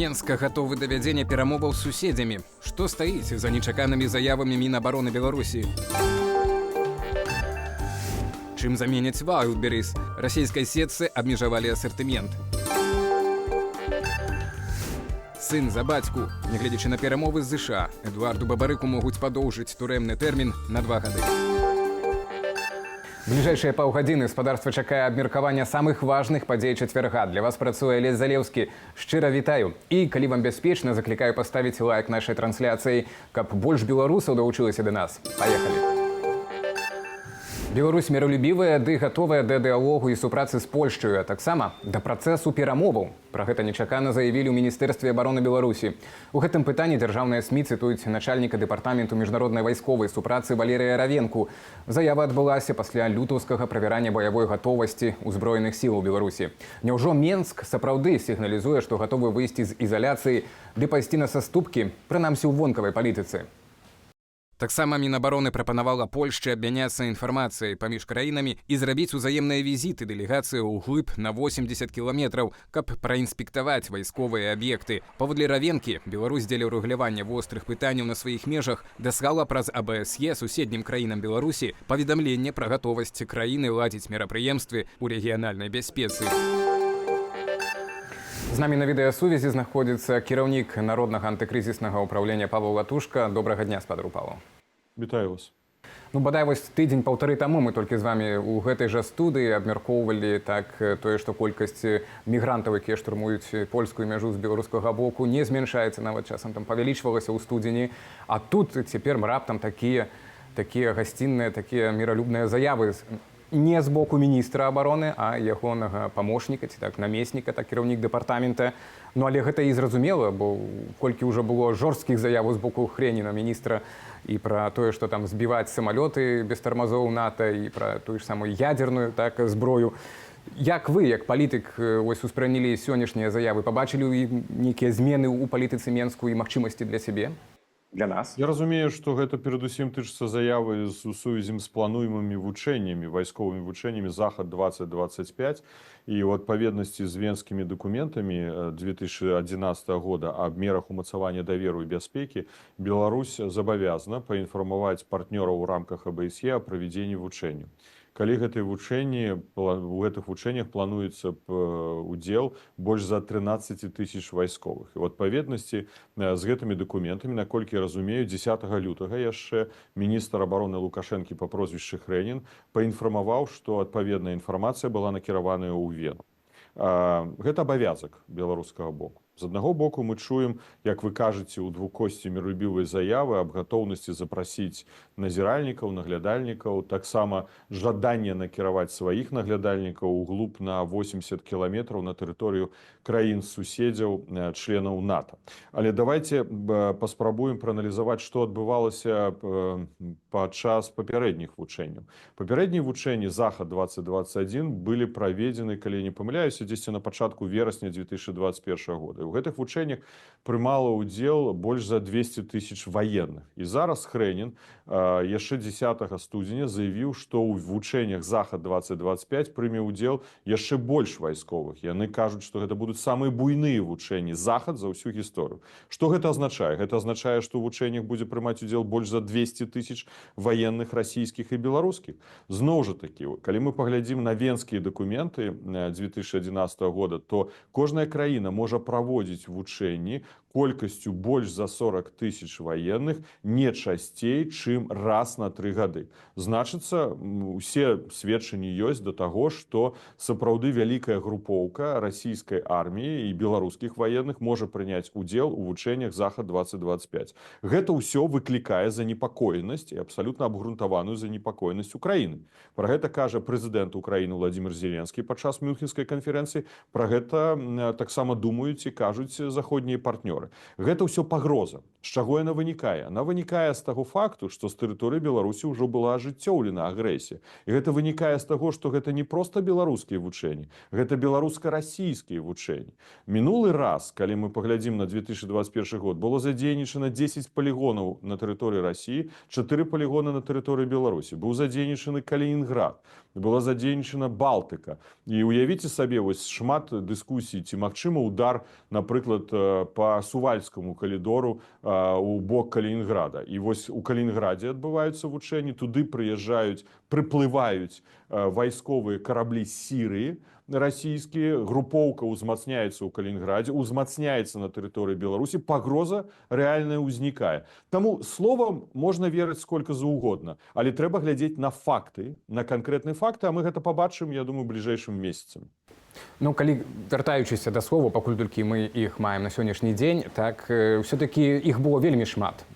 Менск гатовы да вядзення перамоваў з суседзямі. Што стаіць за нечаканымі заявамі Мінабароны Беларусі? Чым заменяць Вайлдберрис? Расійскай сетцы абмежавалі асартымент. Сын за бацьку. Нягледзячы на перамовы з ЗША, Эдуарду Бабарыку могуць падоўжыць турэмны тэрмін на 2 гады. Бліжэйшыя паўгадзіны спадарства чакае абмеркавання самых важных падзей чацвярга. Для вас працуе Алесь Залеўскі. Шчыра вітаю. І калі вам бяспечна, заклікаю паставіць лайк нашай трансляцыі, каб больш беларусаў далучылася да нас. Паехалі. Беларусь міралюбівая ды гатовая да дыалогу і супрацы з Польшчаю, а таксама да працэсу перамоваў. Пра гэта нечакана заявілі ў Міністэрстве абароны Беларусі. У гэтым пытанні дзяржаўныя СМІ цытуюць начальніка дэпартаменту міжнароднай вайсковай супрацы Валерыя Равенку. Заява адбылася пасля лютаўскага правярання баявой гатовасці ўзброеных сілаў Беларусі. Няўжо Менск сапраўды сігналізуе, што гатовы выйсці з ізаляцыі ды пайсці на саступкі, прынамсі ў вонкавай палітыцы? Таксама Мінабароны прапанавала Польшчы абмяняцца інфармацыяй паміж краінамі і зрабіць узаемныя візіты дэлегацыі ўглыб на 80 кіламетраў, каб праінспектаваць вайсковыя аб'екты. Паводле Равенкі, Беларусь дзеля ўрэгулявання вострых пытанняў на сваіх межах даслала праз АБСЕ суседнім краінам Беларусі паведамленне пра гатовасць краіны ладзіць мерапрыемствы ў рэгіянальнай бяспецы. З намі на відэасувязі знаходзіцца кіраўнік Народнага антыкрызіснага ўпраўлення Павел Латушка. Добрага дня спадару Павлу. Вітаю вас. Ну, бадай вось тыдзень паўтары таму мы толькі з вами ў гэтай жа студыі абмяркоўвалі так тое, што колькасць мігрантаў, якія штурмуюць польскую мяжу з беларускага боку, не змяншаецца, нават часам там павялічвалася ў студзені. А тут цяпер раптам такія гасцінныя, такія міралюбныя заявы не з боку міністра абароны, а ягонага памочніка ці так намесніка, так, кіраўнік дэпартамента. Ну, але гэта і зразумела, бо колькі ўжо было жорсткіх заяваў з боку Хрэніна, міністра, і пра тое, што там збіваць самалёты без тармазоў НАТО, і пра тую ж самую ядерную, так, зброю. Як вы, як палітык, вось успрынялі сённяшнія заявы, пабачылі ў ім нейкія змены ў палітыцы Менску і магчымасці для сябе, для нас? Я разумею, што гэта перадусім тычыцца заявы з у сувязі з плануемымі вучэннямі, вайсковымі вучэннямі Захад 2025, і ў адпаведнасці з венскімі дакументамі 2011 года аб мерах умацавання даверу і бяспекі Беларусь забавязана паінфармаваць партнёраў у рамках АБСЕ о правядзенні вучэнняў. Калі гэтыя вучэнні, у гэтых вучэннях плануецца удзел больш за 13 тысяч вайсковых. І ў адпаведнасці з гэтымі дакументамі, наколькі я разумею, 10 лютага яшчэ міністр абароны Лукашэнкі па прозвішчы Хрэнін паінфармаваў, што адпаведная інфармацыя была накіраваная ў Вену. Гэта абавязак беларускага боку. З аднаго боку, мы чуем, як вы кажаце, у двукоссі міралюбівыя заявы аб гатоўнасці запрасіць назіральнікаў, наглядальнікаў, таксама жаданне накіраваць сваіх наглядальнікаў углуб на 80 кіламетраў на тэрыторыю краін суседзяў, членаў НАТО. Але давайте паспрабуем прааналізаваць, што адбывалася падчас папярэдніх вучэнняў. Папярэднія вучэнні Захад 2021 былі праведзены, калі не памыляюся, дзесьці на пачатку верасня 2021 года. І ў гэтых вучэннях прымала ўдзел больш за 200 тысяч ваенных. І зараз Хрэнін яшчэ 10 студзеня заявіў, што ў вучэннях Захад 2025 прыме ўдзел яшчэ больш вайсковых. Яны кажуць, што гэта будуць самыя буйныя вучэнні Захад за ўсю гісторыю. Што гэта азначае? Гэта азначае, што ў вучэннях будзе прымаць удзел больш за 200 тысяч ваенных расійскіх і беларускіх. Зноў жа такі, калі мы паглядзім на венскія дакументы 2011 года, то кожная краіна можа праводзіць вучэнні колькасцю больш за 40 тысяч ваенных не часцей, чым раз на 3 гады. Значыцца, усе сведчанні ёсць да таго, што сапраўды вялікая групоўка расійскай арміі і беларускіх ваенных можа прыняць удзел у вучэннях Захад 2025. Гэта ўсё выклікае занепакоенасць, і абсалютна абгрунтаваную занепакоенасць Украіны. Пра гэта кажа прэзідэнт Украіны Владимир Зеленскі падчас Мюнхенскай канферэнцыі. Пра гэта таксама думаюць і кажуць заходнія партнёры. тэрыторыі. Гэта ўсё пагроза. З чаго яна вынікае? Она вынікае з таго факту, што з тэрыторыі Беларусі ўжо была ажыццёўлена агрэсія. І гэта вынікае з таго, што гэта не проста беларускія вучэнні, гэта беларуска-расійскія вучэнні. Мінулы раз, калі мы паглядзім на 2021 год, было задзейнічана 10 палігонаў на тэрыторыі Расіі, 4 палігоны на тэрыторыі Беларусі. Быў задзейнічаны Калінінград, была задзейнічана Балтыка. І уявіце сабе, вось шмат дыскусій, ці магчыма удар, напрыклад, па Сувальскаму калідору у бок Калінінграда. І вось у Калінінградзе адбываюцца вучэнні, туды прыязджаюць, прыплываюць вайсковыя караблі з Сірыі, расійскія, групоўка ўзмацняецца ў Калінінградзе, узмацняецца на тэрыторыі Беларусі, пагроза рэальная ўзнікае. Таму словам можна верыць сколько заўгодна, але трэба глядзець на факты, на канкрэтныя факты, а мы гэта пабачым, я думаю, бліжэйшым месяцам. Ну, калі вяртаючыся да слова, пакуль толькі мы іх маем на сённяшні дзень, так, все-таки іх было вельмі шмат.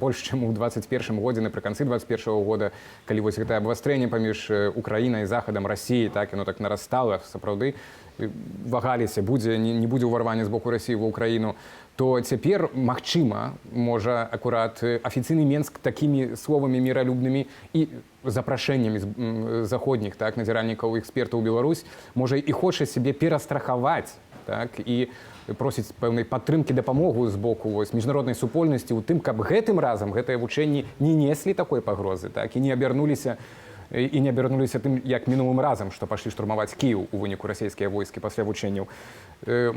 Больш, чым у 21 годзе, напрыканцы 21 года, калі вось гэтае абвастрэнне паміж Украінай, Захадам, Расіяй, так, яно так нарастала, сапраўды вагаліся, будзе, не будзе ўварвання з боку Расіі ва Украіну, то цяпер, магчыма, можа, акурат афіцыйны Менск такімі словамі міралюбнымі і запрашэннямі заходніх, так, назіральнікаў, экспертаў у Беларусь, можа, і хоча сябе перастрахаваць, так, і просіць пэўнай падтрымкі, дапамогу з боку вось міжнароднай супольнасці ў тым, каб гэтым разам гэтыя вучэнні не неслі такой пагрозы, так, і не абярнуліся тым, як мінулым разам, што пайшлі штурмаваць Кіў у выніку расійскія войскі пасля вучэнняў.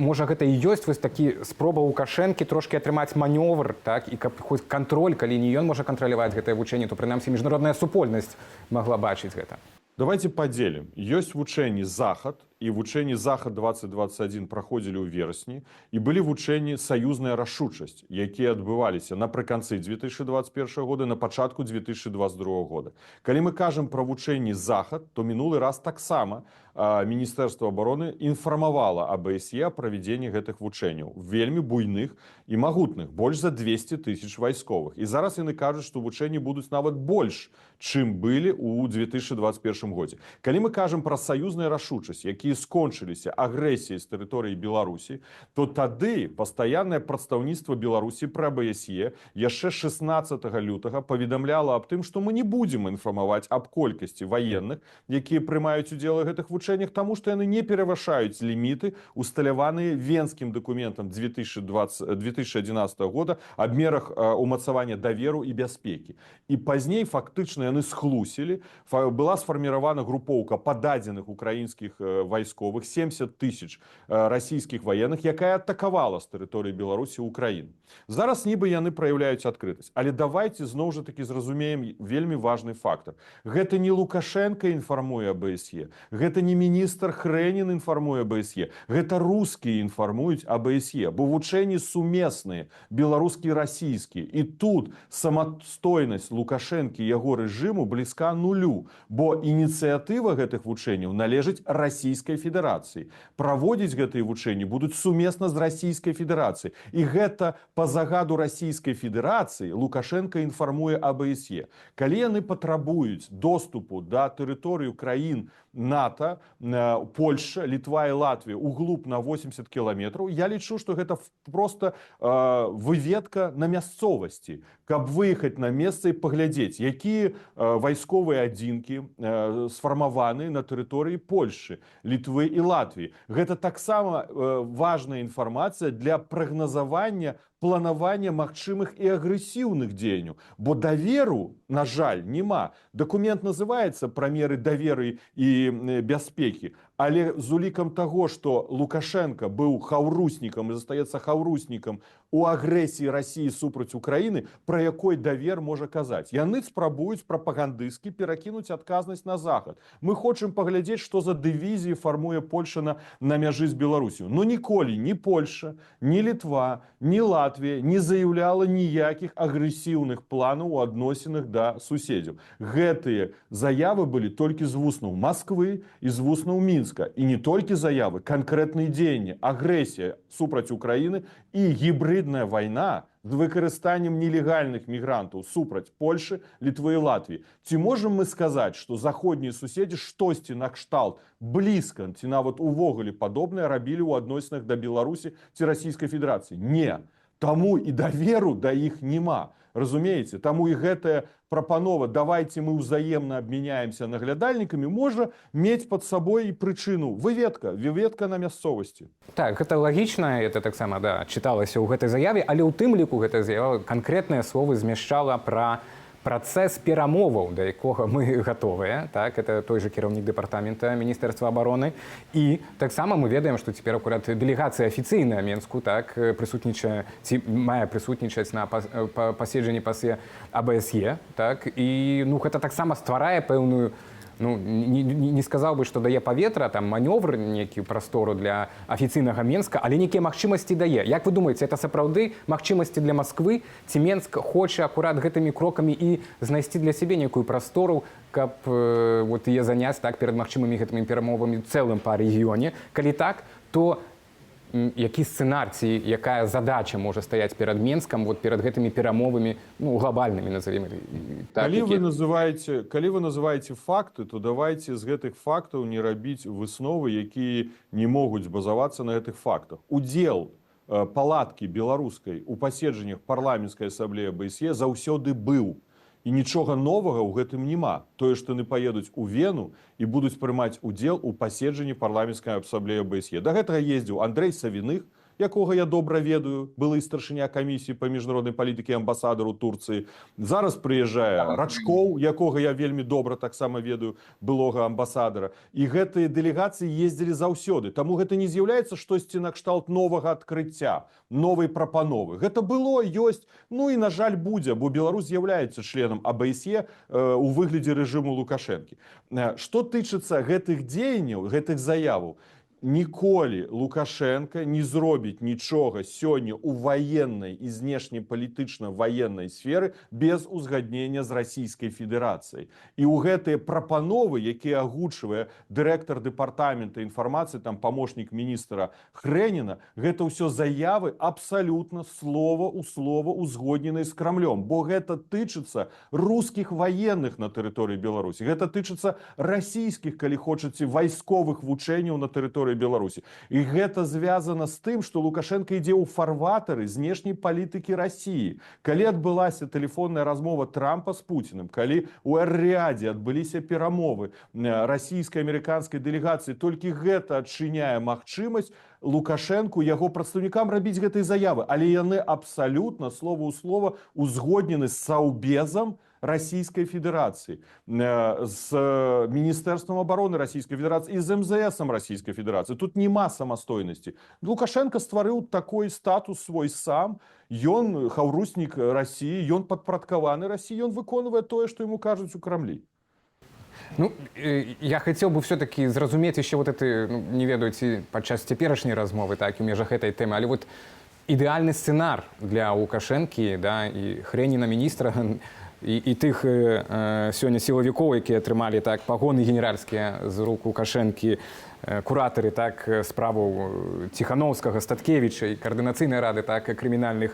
Можа, гэта і ёсць вось такі спроба Лукашэнкі трошки атрымаць манёвр, так, і каб хоць кантроль, калі не ён можа кантраляваць гэтае вучэнне, то прынамсі міжнародная супольнасць магла бачыць гэта. Давайте падзелім. Ёсць вучэнні «Захад», і вучэнні «Захад 2021» праходзілі ў верасні, і былі вучэнні «Саюзная рашучасць», якія адбываліся напрыканцы 2021 года, на пачатку 2022 года. Калі мы кажам пра вучэнні «Захад», то мінулы раз таксама Міністэрства обороны інфармавала АБСЕ о правядзенні гэтых вучэнняў, вельмі буйных і магутных, больш за 200 тысяч вайсковых. І зараз яны кажуць, што вучэнні будуць нават больш, чым былі ў 2021 годзе. Калі мы кажам пра «Саюзную рашучасць», якія скончыліся агрэсіяй з тэрыторыі Беларусі, то тады пастаяннае прадстаўніцтва Беларусі пры АБСЕ яшчэ 16 лютага паведамляла аб тым, што мы не будзем інфармаваць аб колькасці ваенных, якія прымаюць удзел у гэтых вучэннях, таму што яны не перавышаюць ліміты, усталяваныя венскім дакументам 2011 года аб мерах умацавання даверу і бяспекі. І пазней фактычна яны схлусілі, была сфарміравана групоўка пададзеных украінскіх вайсковых, 70 тысяч расійскіх ваенных, якая атакавала з тэрыторыі Беларусі Украіну. Зараз нібы яны праяўляюць адкрытасць, але давайте зноў жа такі зразумеем вельмі важны фактор. Гэта не Лукашенко інфармуе АБСЕ, гэта не міністр Хрэнін інфармуе АБСЕ, гэта рускія інфармуюць АБСЕ, бо вучэнні сумесныя, беларускія, расійскія. І тут самастойнасць Лукашэнкі, яго рэжыму блізка нулю, бо ініцыятыва гэтых вучэнняў належыць Расійскай Федэрацыі. Праводзіць гэтыя вучэнні будуць сумесна з Расійскай Федэрацыяй. І гэта па загаду Расійскай Федэрацыі Лукашенко інфармуе АБСЕ. Калі яны патрабуюць доступу да тэрыторыю краін НАТО, Польша, Літва і Латвія, углуб на 80 кіламетраў, я лічу, што гэта просто выведка на мясцовасці, каб выехаць на месца і паглядзець, якія вайсковыя адзінкі сфармаваны на тэрыторыі Польшы, Літвы і Латвіі. Гэта таксама важная інфармацыя для прагназавання, планавання магчымых і агрэсіўных дзеянняў, бо даверу, на жаль, няма. Дакумент называецца пра меры даверы і бяспекі, але з улікам таго, што Лукашенко быў хаўруснікам і застаецца хаўруснікам у агрэсіі Расіі супраць Украіны, пра якой давер можа казаць? Яны спрабуюць прапагандысцкі перакінуць адказнасць на Захад: мы хочам паглядзець, што за дывізіі фармуе Польша на мяжы з Беларусю. Но ніколі ні Польша, ні Літва, ні Латвія не заяўляла ніякіх агрэсіўных планаў у адносінах да суседзяў. Гэтыя заявы былі толькі з вуснаў Масквы і з вуснаў Мінска, і не толькі заявы, канкрэтныя дзеянні, агрэсія супраць Украіны і гібрыдная вайна. з выкарыстаннем нелегальных мігрантаў супраць Польшы, Літвы і Латвіі. Ці можам мы сказаць, што заходнія суседзі штосьці накшталт блізка ці нават увогуле падобнае рабілі ў адносінах да Беларусі ці Расійскай Федэрацыі? Не. Таму і даверу да іх няма. Разумееце, таму і гэтая прапанова: «Давайте мы ўзаемна абмяняемся наглядальнікамі», можа мець пад сабой і прычыну выведка на мясцовасці. Так, гэта лагічна, это таксама, да, чыталася ў гэтай заяве, але ў тым ліку гэтая заява канкрэтныя словы змяшчала пра працэс перамоваў, да якога мы гатовыя. Так, это той же кіраўнік дэпартамента міністэрства абароны. І таксама мы ведаем, што цяпер акурат дэлегацыя афіцыйная Менску, так, прысутнічае ці мае прысутнічаць на паседжанні ПАСЕ АБСЕ, так, і, ну, гэта таксама стварае пэўную, ну, не сказаў бы, што дае паветра, там, манёвр нейкі, прастору для афіцыйнага Менска, але нейкія магчымасці дае. Як вы думаеце, это сапраўды магчымасці для Масквы ці Менск хоча акурат гэтымі крокамі і знайсці для сябе нейкую прастору, каб вот яе заняць, так, перад магчымымі гэтымі перамовамі цэлым па рэгіёне? Калі так, то які сцэнар ці якая задача можа стаяць перад Менскам вот перад гэтымі перамовамі, ну, глобальнымі, назовем так, калі вы называеце калі вы называеце факты, то давайте з гэтых фактаў не рабіць высновы, якія не могуць базавацца на гэтых фактах. Удзел палаткі беларускай у паседжаннях Парламенцкай асамблеі АБСЕ заўсёды быў, і нічога новага ў гэтым няма. Тое, што яны паедуць у Вену і будуць прымаць удзел у паседжанні Парламенцкай асамблеі АБСЕ. Да гэтага ездзіў Андрэй Савіных, якога я добра ведаю, былы старшыня камісіі па міжнароднай палітыкі, амбасадару Турцыі. Зараз прыязджае Рачкоў, якога я вельмі добра таксама ведаю, былога амбасадара. І гэтыя дэлегацыі ездзілі заўсёды. Таму гэта не з'яўляецца штосьці накшталт новага адкрыцця, новай прапановы. Гэта было, ёсць, ну і, на жаль, будзе, бо Беларусь з'яўляецца членам АБСЕ у выглядзе рэжыму Лукашэнкі. Што тычыцца гэтых дзеянняў, гэтых заяваў, ніколі Лукашэнка не зробіць нічога сёння ў ваеннай і знешнепалітычна ваеннай сферы без узгаднення з Расійскай Федэрацыяй. І ў гэтыя прапановы, якія агучвае дырэктар дэпартамента інфармацыі, там, памочнік міністра Хрэніна, гэта ўсё заявы абсалютна слова ў слова узгодненай з Крамлём, бо гэта тычыцца рускіх ваенных на тэрыторыі Беларусі, гэта тычыцца расійскіх, калі хочаце, вайсковых вучэнняў на тэрыторыі Беларусі. І гэта звязана з тым, што Лукашэнка ідзе ў фарватары знешняй палітыкі Расіі. Калі адбылася тэлефонная размова Трампа з Пуціным, калі у Эр-Рыядзе адбыліся перамовы расійска-амерыканскай дэлегацыі, толькі гэта адчыняе магчымасць Лукашэнку, яго прадстаўнікам рабіць гэтыя заявы, але яны абсалютна слова ў слова узгоднены з саўбезам Расійскай Федэрацыі, з Міністэрствам абароны Расійскай Федэрацыі і з МЗСам Расійскай Федэрацыі. Тут няма самастойнасці. Лукашэнка стварыў такой статус свой сам. Ён хаўруснік Расіі, ён падпарадкаваны Расіі, ён выконвае тое, што яму кажуць у Крамлі. Ну, я хацеў бы все-таки зразумець еще вот это, ну, не ведаю, ці падчас цяперашняй размовы, так, у межах этой тэмы, але вот ідэальны сцэнар для Лукашэнкі, да, і Хрэніна міністра, і тых сёння сілавікоў, якія атрымалі, так, пагоны генеральскія з рук Лукашэнкі, куратары, так, справаў Ціхановскага, Статкевіча і Каардынацыйнай рады, так, крымінальных,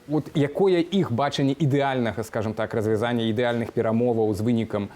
вот якое іх бачанне ідэальнага, скажем так, развязання, ідэальных перамоваў з вынікам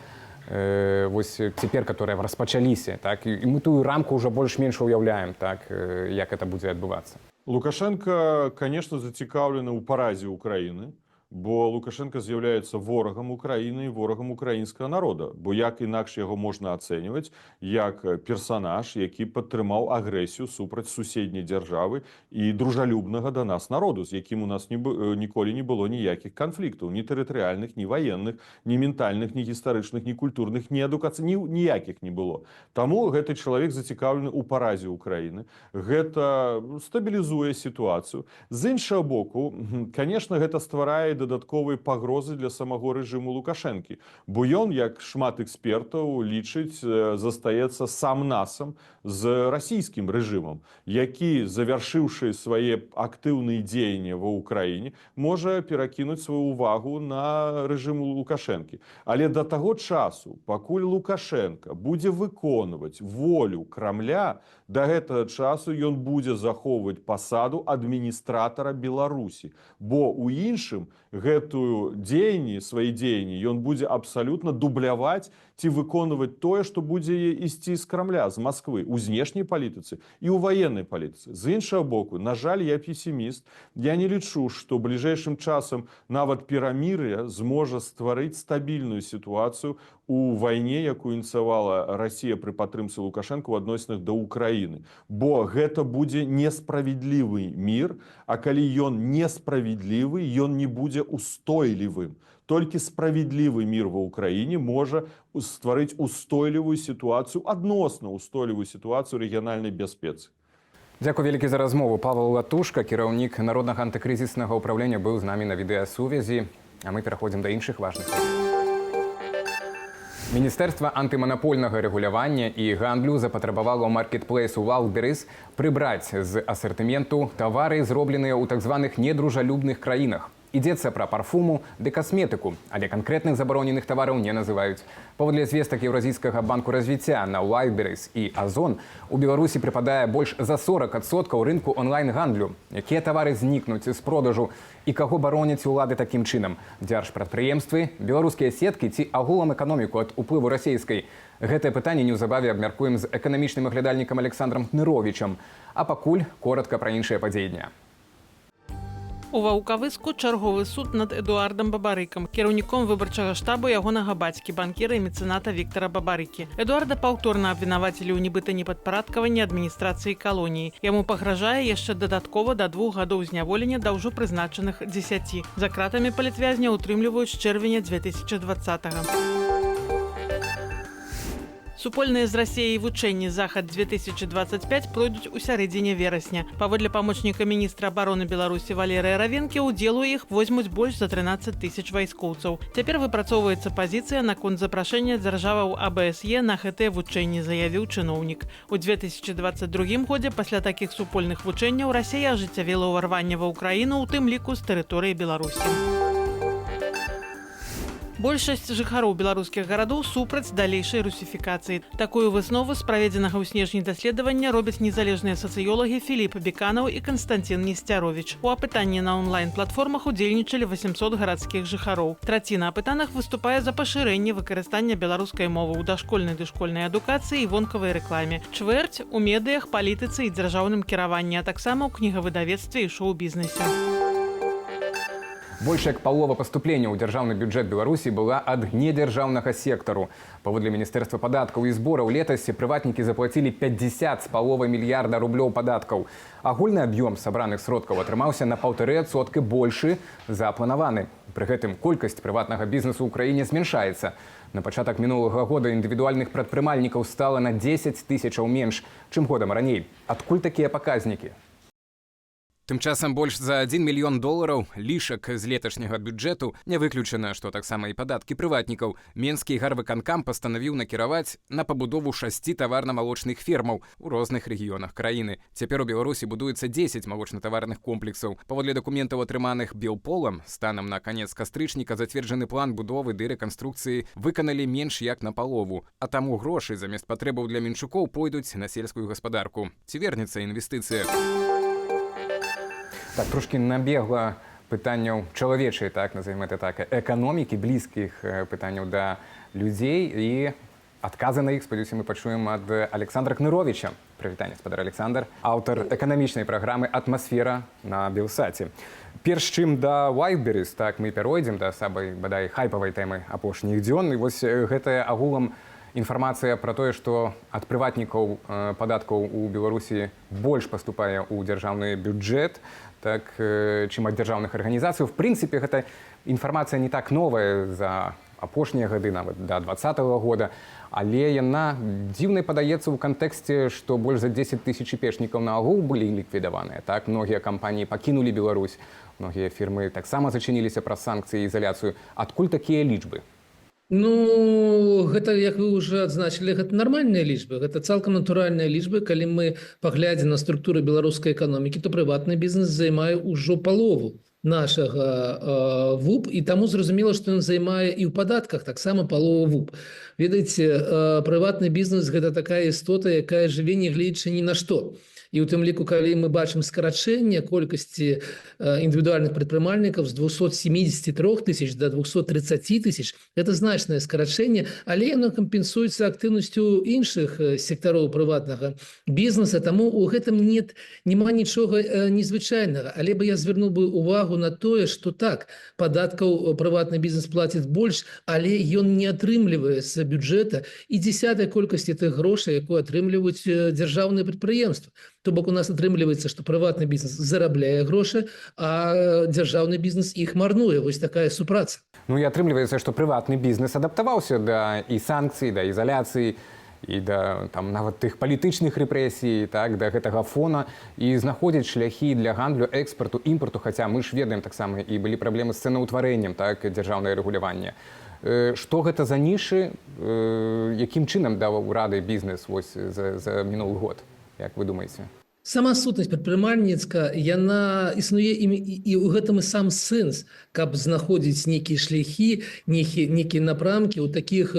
вось цяпер, которые распачаліся, так, і мы тую рамку ўжо больш-менш уяўляем, так, як это будзе адбывацца? Лукашэнка, конечно, зацікаўлены ў паразе Украіны, бо Лукашэнка з'яўляецца ворагам Украіны і ворагам украінскага народа, бо як інакш яго можна ацэньваць, як персанаж, які падтрымаў агрэсію супраць суседняй дзяржавы і дружалюбнага да нас народу, з якім у нас ніколі не было ніякіх канфліктаў, ні тэрытарыяльных, ні ваенных, ні ментальных, ні гістарычных, ні культурных, ні адукацый, ні ніякіх не было. Таму гэты чалавек зацікаўлены ў паразе Украіны. Гэта стабілізуе сітуацыю. З іншага боку, конечно, гэта стварае дадатковай пагрозы для самого рэжыму Лукашэнкі, бо ён, як шмат экспертаў лічыць, застаецца сам насам з расійскім рэжымам, які, завяршыўшы свае актыўныя дзеянні ва Ўкраіне, можа перакінуць сваю увагу на рэжым Лукашэнкі. Але да таго часу, пакуль Лукашэнка будзе выконваць волю Крамля, да гэтага часу ён будзе захоўваць пасаду адміністратара Беларусі, бо у іншым гэтую дзеянні, свае дзеянні ён будзе абсалютна дубляваць ці выконваць тое, што будзе ісці з Крамля, з Масквы, у знешняй палітыцы і ў ваеннай палітыцы. З іншага боку, на жаль, я песіміст. Я не лічу, што бліжэйшым часам нават перамір'е зможа стварыць стабільную сітуацыю у вайне, якую ініцыявала Расія пры падтрымцы Лукашэнкі ў адносінах да Украіны. Бо гэта будзе несправядлівы мір, а калі ён несправядлівы, ён не будзе устойлівым. Толькі справядлівы мір ва Ўкраіне можа стварыць устойлівую сітуацыю, адносна устойлівую сітуацыю рэгіянальнай бяспецы. Дзякуй вялікі за размову. Павел Латушка, кіраўнік Народнага антыкрызіснага ўпраўлення, быў з намі на відэасувязі. А мы пераходзім да іншых важных тэм. Міністэрства антыманапольнага рэгулявання і гандлю запатрабавала ў маркетплейсу Wildberries прыбраць з асартыменту тавары, зробленыя ў так званых недружалюбных краінах. Ідзецца пра парфуму ды касметыку, але канкрэтных забароненых тавараў не называюць. Паводле звестак Еўразійскага банку развіцця, на Wildberries і Озон у Беларусі прыпадае больш за 40% рынку онлайн-гандлю. Якія тавары знікнуць з продажу і каго бароняць улады такім чынам? Дзяржпрадпрыемствы, беларускія сеткі ці агулам эканоміку ад уплыву расійскай? Гэтае пытанне неўзабаве абмяркуем з эканамічным аглядальнікам Аляксандрам Кныровічам. А пакуль коратка пра іншыя падзеі дня. У Ваўкавыску чарговы суд над Эдуардам Бабарыкам, кіраўніком выбарчага штабу ягонага бацькі, банкіра і мецэната Віктара Бабарыкі. Эдуарда паўторна абвінавацілі ў нібыта непадпарадкаванні адміністрацыі калоніі. Яму пагражае яшчэ дадаткова да 2 гадоў зняволення да ўжо прызначаных 10. За кратамі палітвязня ўтрымліваюць з чэрвеня 2020 -го. Супольныя з Расіяй вучэнні «Захад 2025» пройдуць у сярэдзіне верасня. Паводле памочніка міністра абароны Беларусі Валерыя Равенкі, удзел у іх возьмуць больш за 13 тысяч вайскоўцаў. Цяпер выпрацоўваецца пазіцыя наконт запрашэння дзяржаваў АБСЕ на гэтыя вучэнні, заявіў чыноўнік. У 2022 годзе пасля такіх супольных вучэнняў Расія ажыццявіла ўварванне ва Ўкраіну, у тым ліку з тэрыторыі Беларусі. Большасць жыхароў беларускіх гарадоў супраць далейшай русіфікацыі. Такую выснову з праведзенага ў снежні даследавання робяць незалежныя сацыёлагі Філіп Беканаў і Канстанцін Несцяровіч. У апытанні на онлайн-платформах удзельнічалі 800 гарадскіх жыхароў. Траціна апытаных выступае за пашырэнне выкарыстання беларускай мовы ў дашкольнай ды школьнай адукацыі і вонкавай рэкламе. Чвэрць — у медыях, палітыцы і дзяржаўным кіраванні, а таксама ў кнігавыдавецтве і шоу-бізнесе. Больш як палова паступлення ў дзяржаўны бюджэт Беларусі была ад недзяржаўнага сектару. Паводле Міністэрства падаткаў і збораў, летась прыватнікі заплацілі 50 з паловай мільярда рублёў падаткаў. Агульны аб'ём сабраных сродкаў атрымаўся на 1,5% большы за планаваны. Пры гэтым колькасць прыватнага бізнесу ў краіне змяншаецца. На пачатак мінулага года індывідуальных прадпрымальнікаў стала на 10 тысячаў менш, чым годам раней. Адкуль такія паказнікі? Тым часам больш за 1 мільён долараў лішак з леташняга бюджэту, не выключана, што таксама і падаткі прыватнікаў, Менскі гарвыканкам пастанавіў накіраваць на пабудову шасці таварна-малочных фермаў у розных рэгіёнах краіны. Цяпер у Беларусі будуецца 10 малочна-таварных комплексаў. Паводле дакументаў, атрыманых Белполам, станам на канец кастрычніка зацверджаны план будовы ды рэканструкцыі выканалі менш як на палову. А таму грошы замест патрэбаў для менчукоў пойдуць на сельскую гаспадарку. Ці вернецца інвестыцыя? Так, трошки набегла пытанняў чалавечай, так назовем это так, эканомікі, блізкіх пытанняў да людзей, і адказы на іх, спадзяюся, мы пачуем ад Аляксандра Кныровіча. Прывітанне, спадар Аляксандр, аўтар эканамічнай праграмы «Атмасфера» на Белсаце. Перш чым да Wildberries, так, мы пяройдзем да самай, бадай, хайпавай тэмы апошніх дзён, і вось гэтая агулам інфармацыя пра тое, што ад прыватнікаў падаткаў у Беларусі больш паступае ў дзяржаўны бюджэт, так, чым ад дзяржаўных арганізацый. В прынцыпе, гэта інфармацыя не так новая за Апошнія гады, нават да 20-го года, але яна дзіўнай падаецца ў кантэксце, што больш за 10 тысяч іпешнікаў наогул былі ліквідаваныя, так, многія кампаніі пакінулі Беларусь, многія фірмы таксама зачыніліся праз санкцыі, ізаляцыю. Адкуль такія лічбы? Ну, гэта, як вы уже адзначылі, гэта нармальныя лічбы, гэта цалкам натуральныя лічбы. Калі мы паглядзім на структуру беларускай эканомікі, то прыватны бізнес займае ўжо палову нашага ВУП, і таму зразумела, што ён займае і ў падатках таксама палову ВУП. Ведаеце, прыватны бізнес — гэта такая істота, якая жыве не гледзячы ні на што. І у тым ліку, калі мы бачым скарачэнне колькасці індывідуальных прадпрымальнікаў з 273 тысяч до 230 тысяч, это значнае скарачэнне, але яно кампенсуецца актыўнасцю іншых сектароў прыватнага бізнеса, таму у гэтым нет няма нічога незвычайнага. Але бы я звярнуў бы увагу на тое, что так, падаткаў прыватны бізнес плаціць больш, але ён не атрымлівае з бюджэта і дзесятай колькасці тых грошай, якую атрымліваюць дзяржаўныя прадпрыемствы. То бок у нас атрымліваецца, што прыватны бізнес зарабляе грошы, а дзяржаўны бізнес іх марнуе. Вось такая супраца. Ну і атрымліваецца, што прыватны бізнес адаптаваўся да і санкцый, да ізаляцыі і да там нават тых палітычных рэпрэсій, так, да гэтага фона, і знаходзіць шляхі для гандлю, экспарту, імпарту, хаця мы ж ведаем, таксама і былі праблемы з цэнаўтварэннем, так, дзяржаўнае рэгуляванне. Што гэта за нішы, якім чынам даў рады бізнес вось за мінулы год, як вы думаеце? Сама сутнасць прадпрымальніцка, яна існуе і ў гэтым і сам сэнс, каб знаходзіць нейкія шляхі, нейкія напрамкі ў такіх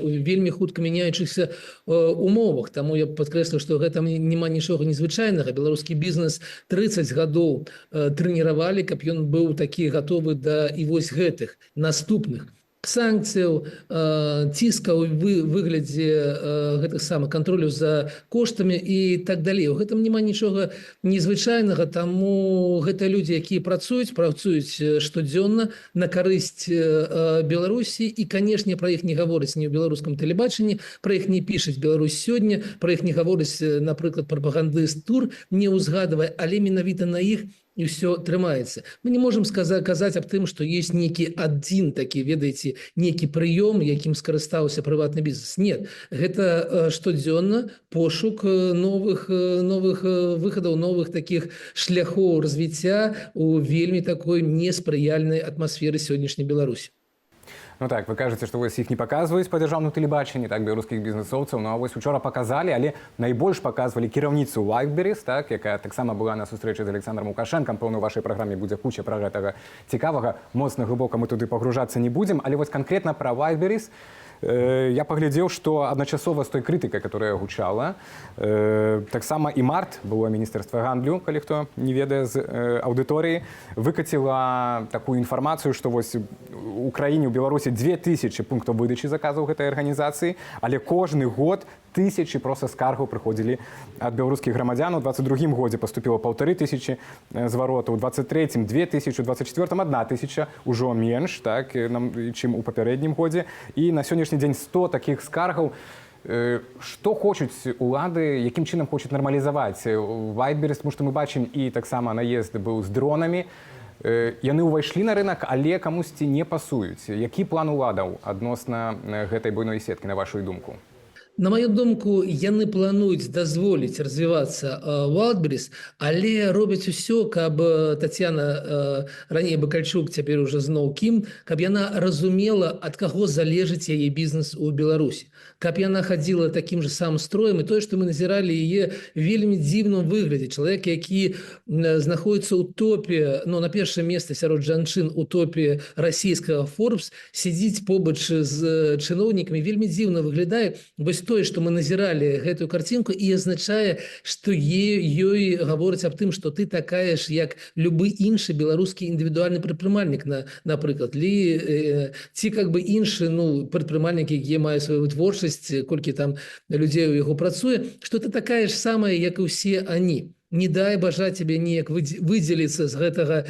вельмі хутка мяняючыхся умовах. Таму я падкрэслю, што гэта няма нічога незвычайнага. Беларускі бізнес 30 гадоў трэніравалі, каб ён быў такі гатовы да і вось гэтых наступных санкцыяў, ціскаў выглядзе гэтых самых кантролю за коштамі і так далей. У гэтым няма нічога незвычайнага, таму гэта людзі, якія працуюць штодзённа на карысць Беларусі, і, канешне, пра іх не гаворыць ні ў беларускам тэлебачанні, пра іх не пішаць «Беларусь сёння», пра іх не гаворыць, напрыклад, прапагандыст Тур не ўзгадвае, але менавіта на іх і ўсё трымаецца. Мы не можем казаць аб тым, што есть нейкі адзін такі, ведаеце, нейкі прыём, якім скарыстаўся прыватны бізнес. Нет, гэта штодзённа пошук новых выхадаў, новых такіх шляхоў развіцця у вельмі такой неспрыяльнай атмасферы сённяшняй Беларусі. Ну так, вы кажаце, што вось іх не паказваюць па дзяржаўным тэлебачанні, так, беларускіх бізнесоўцаў. Ну а вось учора паказалі, але найбольш паказвалі кіраўніцу Wildberries, так, якая таксама была на сустрэчы з Александром Лукашэнкам. Пэўна, у вашай праграме будзе куча пра гэтага цікавага. Моцна глыбока мы туды пагружацца не будзем, але вось канкрэтна пра Wildberries я паглядзеў, што адначасова з той крытыкай, которая гучала, таксама і март было міністэрства гандлю, калі хто не ведае з аўдыторыі, выкаціла такую інфармацыю, што вось у краіне, у Беларусі 2000 пунктаў выдачы заказаў гэтай арганізацыі, але кожны год тысячи просто скаргаў прыходзілі ад беларускіх грамадзян. У 22 годзе паступіла 1500 зваротаў, у 23 2000, у 24 1000, ўжо менш, так, нам, чым у папярэднім годзе. І на сённяшні дзень 100 такіх скаргаў. Што хочуць улады, якім чынам хочуць нармалізаваць Wildberries, тому што мы бачым, і таксама наезд быў з дронамі. Яны ўвайшлі на рынок, але камусьці не пасуюць. Які план уладаў адносна гэтай буйной сеткі, на вашу думку? На маю думку, яны плануюць дазволіць развівацца Wildberries, але робяць усё, каб Тацяна, раней Бакальчук, цяпер уже зноў Кім, каб яна разумела, ад каго залежыць яе бізнес у Беларусі. Каб яна хадзіла такім же самым строем, і тое, што мы назіралі яе вельмі дзіўным выглядзе. Чалавек, які знаходіцца ў топе, ну, на першае месца сярод жанчын у топе расійскага Forbes, сядзіць побач з чыноўнікамі, вельмі дзіўна выглядае. Вось тое, што мы назіралі гэтую карцінку, і азначае, што ёй гаворыць аб тым, што ты такая ж, як любы іншы беларускі індывідуальны прадпрымальнік, напрыклад, ці как бы іншы, ну, прадпрымальнік, які мае сваю вытворчасць, колькі там людзей у яго працуе, што ты такая ж самая, як і ўсе они. Не дай бажа тебе неяк выдзеліцца з гэтага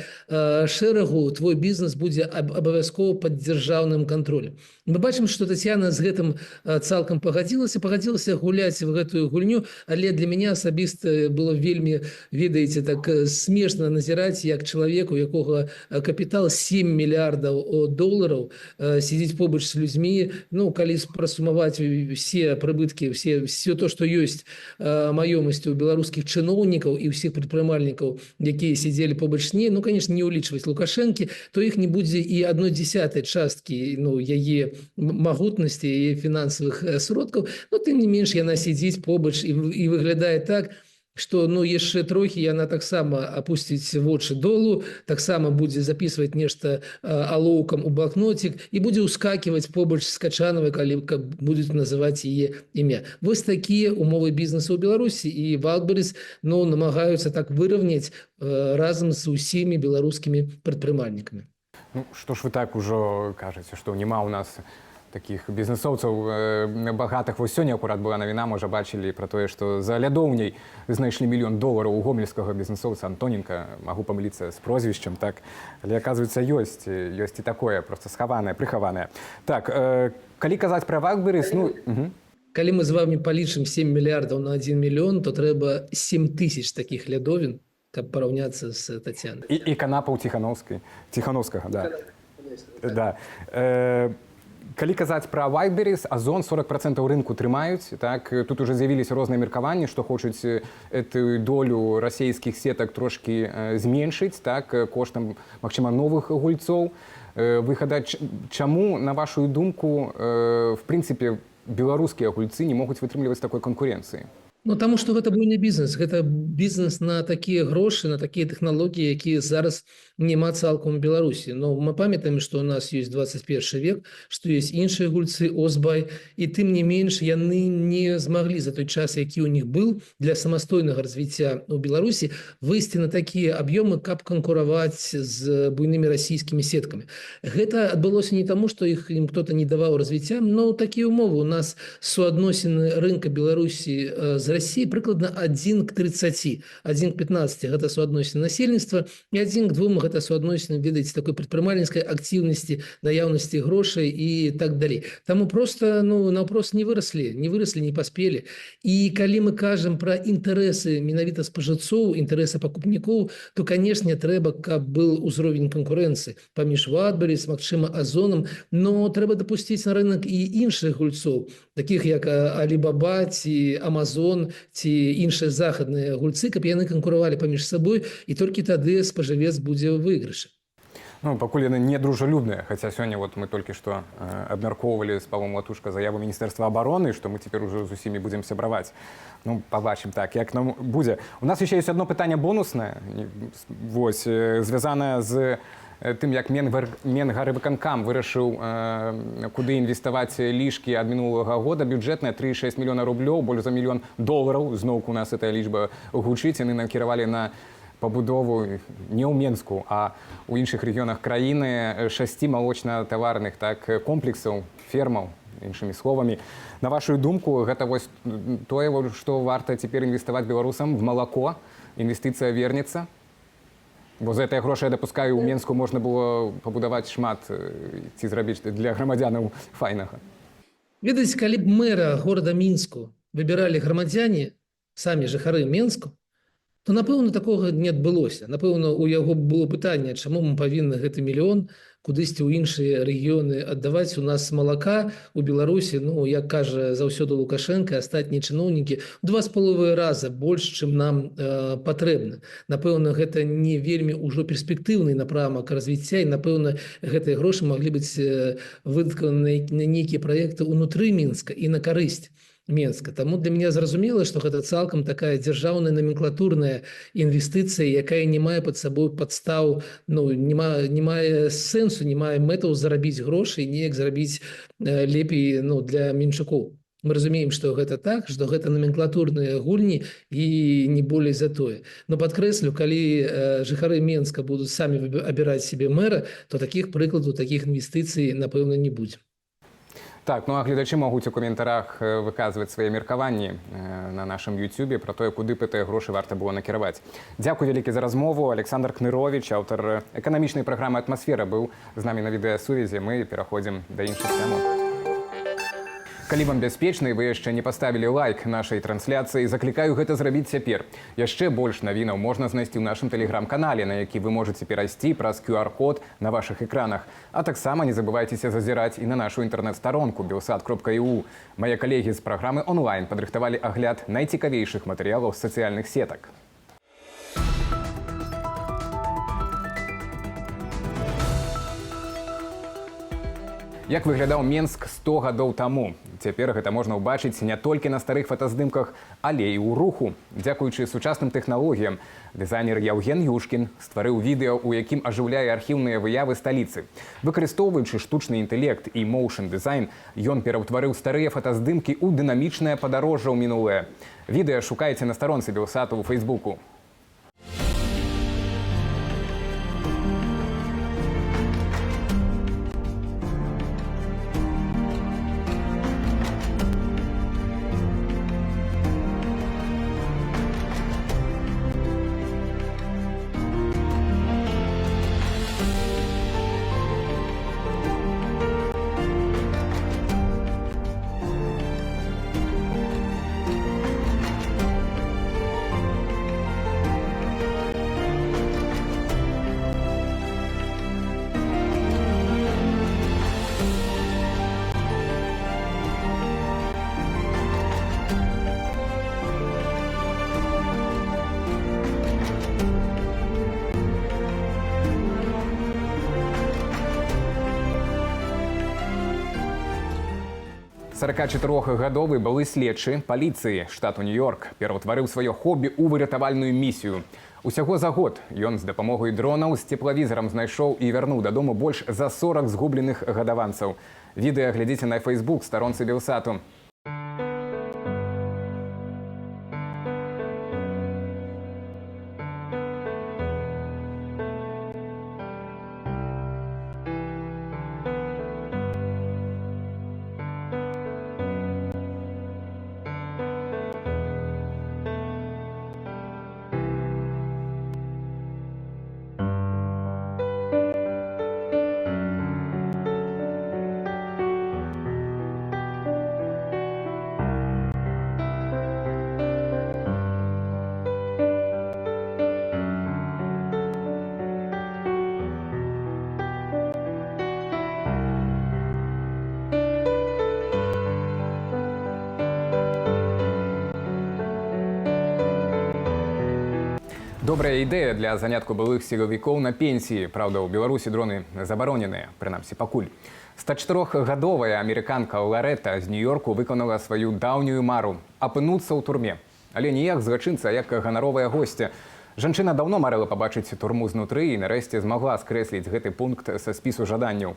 шэрагу, твой бізнес будзе абавязкова пад дзяржаўным кантролем. Мы бачым, что Татьяна з гэтым цалкам пагадзілася гуляць в гэтую гульню, але для меня асабіста было вельмі, ведаеце, так смешна назіраць, як чалавек, у якога капітал 7 мільярдаў долараў, сидзіць побач з людзьмі, ну, калі прасумаваць все прыбыткі, все то, что ёсць маёмасці у беларускіх чыноўнікаў і ўсіх прадпрымальнікаў, якія сидзелі побач з ней, ну, конечно, не ўлічваць Лукашэнкі, то іх не будзе і 1/10 часткі, ну, яе магутнасці і фінансавых сродкаў. Но тым не менш яна сядзіць побач і выглядае так, что, ну, яшчэ трохі, яна таксама апусціць вочы долу, таксама будзе записывать нешта алоўкам у блокнотик і будзе ўскакивать побач з Качанавай, калі каб будуць называць яе імя. Вось такія умовы бізнесу ў Беларусі, і Вайлдберыз, ну, намагаюцца так выравняць разам з усімі беларускімі прадпрымальнікамі. Ну, што ж вы так ужо кажаце, што няма ў нас такіх бізнесоўцаў багатых? Вось сёння акурат была навіна, можа, бачылі, пра тое, што за лядоўняй знайшлі мільён долараў у гомельскага бізнесоўца Антоненко, магу памыліцца з прозвішчам, так, але, оказывается, ёсць і такое, просто схаванае, прыхаванае. Так, калі казаць пра Вайлдберыз, ну, угу. Калі мы з вами палічым 7 мільярдаў на 1 мільён, то трэба 7 тысяч таких лядовін, каб параўняцца з Татьяной. І канапаў Ціхановскай, Ціхановскага, да. Калі казаць пра Вайлдберыз, Озон 40% рынку трымаюць, так, тут уже з'явіліся розныя меркаванні, што хочуць эту долю расійскіх сетак трошкі зменшыць, так, коштам, магчыма, новых гульцоў выхада. Чаму, на вашу думку, в прынцыпе, беларускія гульцы не могуць вытрымліваць такой канкурэнцыі? Ну, таму што гэта буйны бізнес, гэта бізнес на такія грошы, на такія тэхналогіі, якія зараз няма цалкам у Беларусі. Но мы памятаем, што у нас ёсць 21 век, што ёсць іншыя гульцы, Озбай, і тым не менш яны не змаглі за той час, які ў них был для самастойнага развіцця ў Беларусі, выйсці на такія аб'ёмы, каб канкураваць з буйнымі расійскімі сеткамі. Гэта адбылося не таму, што ім кто-то не даваў развіцця, но такія умовы. У нас суадносіны рынка Беларусі з Россией прыкладна 1 к 30, 1 к 15 гэта суадносіны насельніцтва і 1 к 2 гэта суадносіны, ведаеце, такой прадпрымальніцкай актыўнасці, наяўнасці грошай і так далей. Таму просто, ну, наўпрост не выраслі, не выраслі, не паспелі. І калі мы кажам пра інтарэсы менавіта спажыцоў, інтарэсы пакупнікоў, то, канешне, трэба, каб был узровень канкурэнцыі паміж Вайлдберыз, магчыма, Азонам, но трэба дапусціць на рынок і іншых гульцоў, таких як Алібаба ці Амазон ці іншыя захадныя гульцы, каб яны канкуравалі паміж сабой, і толькі тады спажывец будзе ў выйгрышы. Ну, пакуль яны недружалюбныя, хаця сёння вот мы толькі што абмяркоўвалі з Павлом Латушка заяву Міністэрства абароны, што мы цяпер ужо з усімі будзем сябраваць. Ну, пабачым, так, як нам будзе. У нас яшчэ ёсць одно пытанне бонуснае, вось, звязанае з тым, як Менгарыбвыканкам вырашыў, куды інвеставаць лішкі ад мінулага года бюджэтныя 3,6 мільёна рублёў, больш за мільён долараў, зноўку у нас эта лічба гучыць, яны накіравалі на пабудову не ў Менску, а ў іншых рэгіёнах краіны шасці малочна-таварных, так, комплексаў, фермаў, іншымі словамі. На вашу думку, гэта вось тое, што варта цяпер інвеставаць беларусам в малако, інвестыцыя вернецца? Бо за гэтыя грошы, я дапускаю, у Менску можна было пабудаваць шмат ці зрабіць для грамадзянаў файнага. Ведаеце, калі б мэра горада Мінску выбіралі грамадзяне, самі жыхары Менску, то, напэўна, такога не адбылося. Напэўна, у яго было пытанне, чаму мы павінны гэты мільён кудысьці ў іншыя рэгіёны аддаваць. У нас малака у Беларусі, ну, як кажа заўсёды Лукашенко, астатнія чыноўнікі, 2,5 раза больш, чым нам патрэбна. Напэўна, гэта не вельмі ўжо перспектыўны напрамак развіцця, і, напэўна, гэтыя грошы маглі быць выдаткаваны на нейкія праекты ўнутры Мінска і на карысць Менска. Таму для меня зразумела, што гэта цалкам такая дзяржаўная наменклатурная інвестыцыя, якая не мае пад сабой падстаў, ну, не мае сэнсу, не мае мэтаў зарабіць грошы і неяк зрабіць лепей, ну, для мінчукоў. Мы разумеем, што гэта так, што гэта наменклатурныя гульні і не болей за тое. Но падкрэслю, калі жыхары Менска будуць самі абіраць сябе мэра, то такіх прыкладаў, такіх інвестыцый, напэўна, не будзе. Так, ну а гледачы могуць у каментарах выказваць свае меркаванні на нашым Ютубе пра тое, куды б гэтыя грошы варта было накіраваць. Дзякуй вялікі за размову. Аляксандр Кныровіч, аўтар эканамічнай праграмы «Атмасфера», быў з намі на відэасувязі. Мы пераходзім да іншых тэмаў. Калі вам бяспечна і вы яшчэ не паставілі лайк нашай трансляцыі, заклікаю гэта зрабіць цяпер. Яшчэ больш навінаў можна знайсці ў нашым тэлеграм-канале, на які вы можаце перайсці праз QR-код на вашых экранах. А таксама не забывайцеся зазіраць і на нашу інтэрнэт-старонку belsat.eu. Мае калегі з праграмы онлайн падрыхтавалі агляд найцікавейшых матэрыялаў з сацыяльных сетак. Як выглядаў Менск 100 гадоў таму? Цяпер гэта можна ўбачыць не толькі на старых фотаздымках, але і ў руху. Дзякуючы сучасным тэхналогіям, дызайнер Яўген Юшкін стварыў відэа, у якім ажыўляе архіўныя выявы сталіцы. Выкарыстоўваючы штучны інтэлект і моушн-дызайн, ён пераўтварыў старыя фотаздымкі ў дынамічнае падарожжа ў мінулае. Відэа шукайце на старонцы Белсату ў Фэйсбуку. 44-гадовы былы следчы паліцыі штату Нью-Йорк пераўтварыў сваё хобі ў выратавальную місію. Усяго за год ён з дапамогай дронаў з цеплавізарам знайшоў і вярнуў дадому больш за 40 згубленых гадаванцаў. Відэа глядзіце на Facebook старонцы Белсату. Добрая ідэя для занятку былых сілавікоў на пенсіі. Праўда, у Беларусі дроны забароненыя, прынамсі пакуль. 104-гадовая амерыканка Ларета з Нью-Йорку выканала сваю даўнюю мару апынуцца ў турме. Але не як злачынца, а як ганаровая госця. Жанчына даўно марыла пабачыць турму знутры і нарэшце змагла скрэсліць гэты пункт са спісу жаданняў.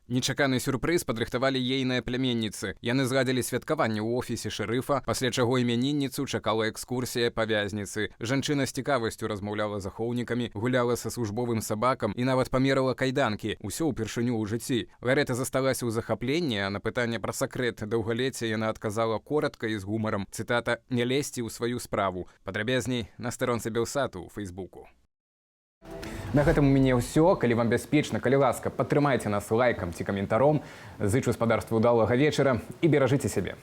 Нечаканы сюрпрыз падрыхтавалі ейныя пляменніцы. Яны зладзілі святкаванне ў офісе шэрыфа, пасля чаго імянінніцу чакала экскурсія па вязніцы. Жанчына з цікавасцю размаўляла з ахоўнікамі, гуляла са службовым сабакам і нават памерала кайданкі. Усё ўпершыню ў жыцці. Ларета засталася ў захапленні, а на пытанне пра сакрэт даўгалецця яна адказала коратка і з гумарам. Цытата: «Не лезьце ў сваю справу». Падрабязней на старонцы Белсату ў Фэйсбуку. На гэтым у мяне ўсё. Калі вам бяспечна, калі ласка, падтрымайце нас лайкам ці каментаром. Зычу спадарству удалага вечара і беражыце сябе.